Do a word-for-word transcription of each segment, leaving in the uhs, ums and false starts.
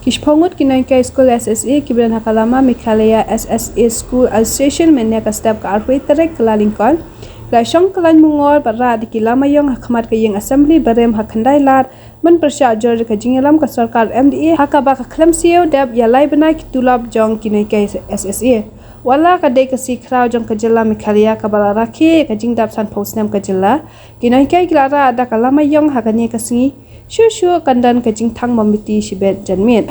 Shiphew ngut ki nonghikai skul S S A kiba don ha ka lama Meghalaya S S A School Association mynne ka step ka arphew tarik Kyllalyngkot, la shong kyllain mungor bad rah da ki lama ïong ha khmat ka ïing assembly barim ha Khyndai Lad, ban pyrshah jur ïa ka jingïalam ka sorkar M D A ha kaba ka khlem siew dep ïa lai bnai ki tulop jong ki nonghikai S S A. Wat la ka dei ka sngi khraw jong ka jylla Meghalaya kaba la rakhe ïa ka jingdap sanphew snem ka jylla, ki nonghikai ki la rah da ka lama ïong ha kane ka sngi. Shuh shuh kan don ka jingthang mombati shibit janmiet.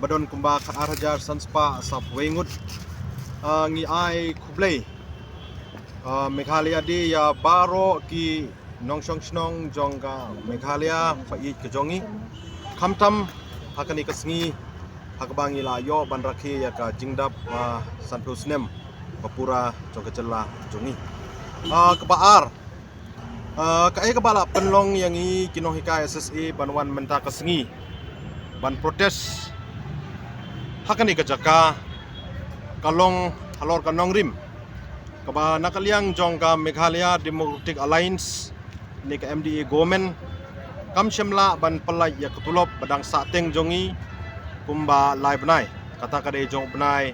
Ba don kumba khat ar hajar san spah sawphew wei ngut. Ah, ngi ai khublei, ah, Meghalaya Day ïa baroh ki nongshong shnong jong ka Meghalaya ba ïeit ka jong ngi, khamtam ha kane ka sngi ha kaba ngi la ïoh ban rakhe ïa ka jingdap, ah, sanphew snem ba pura jong ka jylla jong ngi. Ah, kaba ar, ah, kaei kaba la pynlong ïa ngi ki nonghikai S S A ban wan mynta ka sngi ban protest ha kane ka jaka, ka long halor ka nongrim kaba na ka liang jong ka Meghalaya Democratic Alliance ne ka M D A government kam shym lah ban pyllait ïa ka tulop ba dang sahteng jong ngi kumba lai bnai, kata ka dei jong u bnai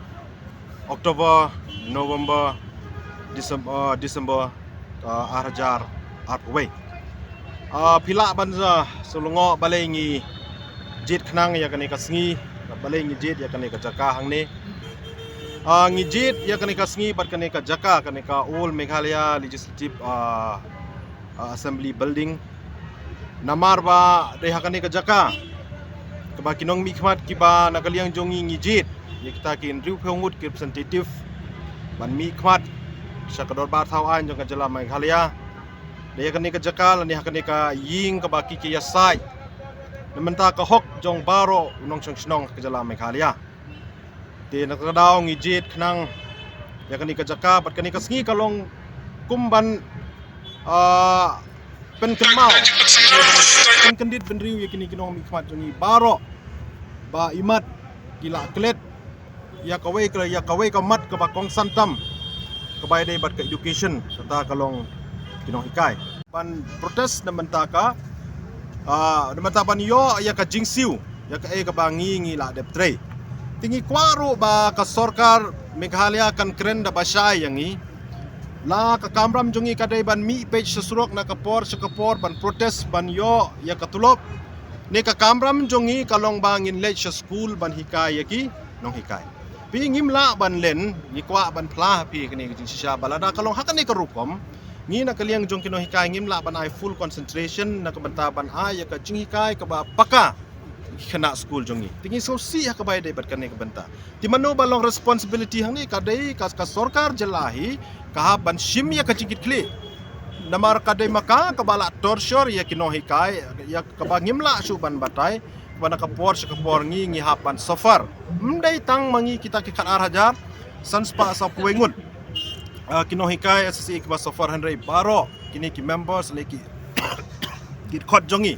October, November, December, December, ah, ar hajar arphew wei. Ah, phi lah ban, ah, shu lyngngoh balei ngi jied khnang ïa kane ka sngi, balei ngi jied ïa kane ka jaka hangne. Ah, ngi jied ïa kane ka sngi bad kane ka jaka, kane ka Old Meghalaya Legislative, ah, ah, Assembly Building. Namar ba dei ha kane ka jaka kaba ki nongmihkhmat kiba na ka liang jong ngi ngi jied ïa kita ki hynriewphew ngut ki representative ban mihkhmat sha ka dorbar thaw aiñ jong ka jylla Meghalaya. Dei ha kane ka jaka lane ha kane ka ïing kaba ki ki ïasaid na bynta ka hok jong baroh u nongshong shnong ka jylla Meghalaya. Te na kata ka daw ngi jied khnang ïa kane ka jaka bad kane ka sngi ka long kum ban, ah, pynkynmaw, pynkyndit bynriew ïa kine ki nongmihkhmat jong ngi baroh ba imat ki la klet ïa kawei ka, ïa kawei ka mat kaba kongsan tam kaba ïadei bad ka education, kata ka long ki nonghikai. Ban protest na bynta ka, ah, na bynta ban ïoh ïa ka jingsiew ïa kaei kaba ngi ngi la dep trei. Te ngi kwah ruh ba ka sorkar Meghalaya kan kren da ba shai ïa ngi. La ka kamram jong ngi ka dei ban mih peit sha surok na ka por sha ka por ban protest ban ïoh ïa ka tulop. Ne ka kamram jong ngi ka long ba ngin leit sha skul ban hikai ïa ki nonghikai. Phi ngim lah ban len, ngi kwah ban phla ha phi kane ka jingshisha ba lada ka long ha kane ka rukom, ngi na ka liang jong ki nonghikai ngim lah ban ai full concentration na ka bynta ban ai ïa ka jinghikai kaba paka ki khynnah skul jong ngi. Te ngi sngewsih ha kaba ïadei bad kane ka bynta. Te mano ba long responsibility hangne, ka dei ka, ka sorkar jylla hi ka hap ban shim ïa ka jingkitkhlieh. Namar ka dei ma ka kaba la torture ïa ki nonghikai, ïa kaba ngim lah shuh ban batai, kaba na ka por sha ka por ngi ngi hap ban suffer. Ym dei tang ma ngi kita ki khat ar hajar san spah sawphew wei ngut, ah, ki nonghikai S S A kiba suffer, hynrei baroh kine ki members lane ki, ki dkhot jong ngi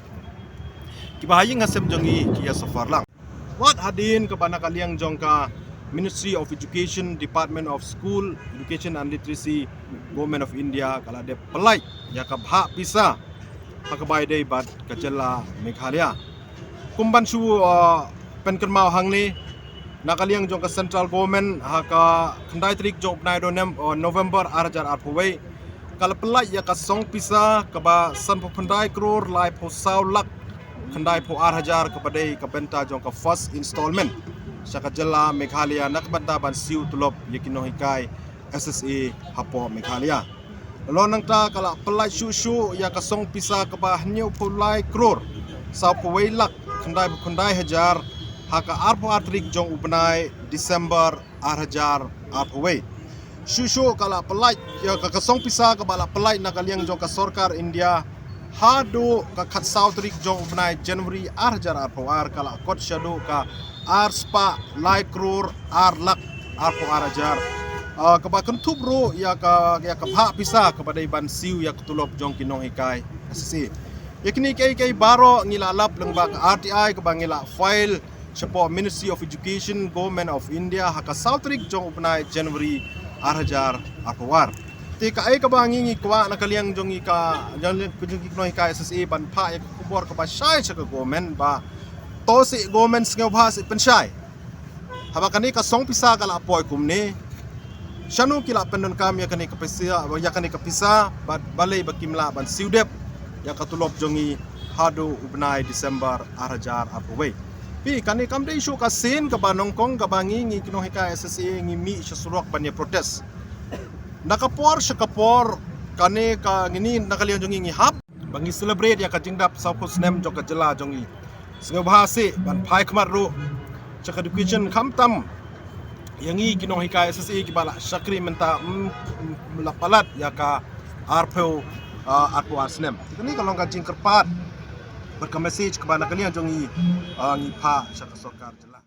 kiba ha ïing ha sem jong ngi ki ïa suffer lang. Wat hadien kaba na ka liang jong ka Ministry of Education, Department of School, Education and Literacy, Government of India ka la dep pyllait ïa ka bhah pisa ha kaba ïadei bad ka jylla Meghalaya. Kum ban shu, uh, pynkynmaw hangne, na ka liang jong ka central government ha ka khyndai tarik jong u bnai Novem-, uh, November ar hajar arphew wei, ka la pyllait ïa ka song pisa kaba sanphew khyndai klur laiphew saw lak khyndaiphew ar hajar kaba dei ka bynta jong ka first installment sha ka jylla Meghalaya na ka bynta ban siew tulop ïa ki nonghikai S S A hapoh Meghalaya. Lada nangta ka la pyllait shuh shuh ïa ka song pisa kaba hynñiewphew lai klur sawphew wei lak khyndaiphew khyndai hajar ha ka arphew ar tarik jong u bnai December ar hajar arphew wei. Shuh shuh ka la pyllait ïa ka, ka song pisa kaba la pyllait na ka liang jong ka sorkar India haduh ka khatsaw tarik jong u bnai January ar hajar arphew ar, ka la kot shaduh ka ar spah lai klur ar lak arphew ar hajar. Ah, kaba kynthup ruh ïa ka, ïa ka bhah pisa kaba dei ban siew ïa ka tulop jong ki nonghikai S S A. Ïa kine kiei kiei baroh ngi la lap lyngba ka R T I kaba ngi la file shapoh Ministry of Education, Government of India ha ka saw tarik jong u bnai January ar hajar arphew ar. Te kaei kaba ngi ngi kwah na ka liang jong ngi ka, jong ngi ki nonghikai S S A ban phah ïa ka khubor kaba shai sha ka government ba To sih government sngewbha sih pynshai. Haba kane ka song pisa ka la poi kumne, shano ki la pyndonkam ïa kane ka pisa, ïa kane ka pisa, bad balei ba kim lah ban siew dep ïa ka tulop jong ngi haduh u bnai December ar hajar arphew wei. Phi, kane kam dei shuh ka sien kaba nyngkong kaba ngi, ngi ki nonghikai S S A ngi mih sha surok ban ïa protest. Na ka por sha ka por, kane ka ngi, na ka liang jong ngi ngi hap ba ngi celebrate ïa ka jingdap sawphew snem jong ka jylla jong ngi. Sngewbha sih ban phai khmat ruh sha ka education, khamtam ïa ngi ki nonghikai S S A kiba la shakri mynta, mm, mm, la palat ïa ka arphew, ah, arphew ar snem. Kane ka long ka jingkyrpad bad ka message kaba na ka liang jong ngi, ah, ngi phah sha ka sorkar jylla.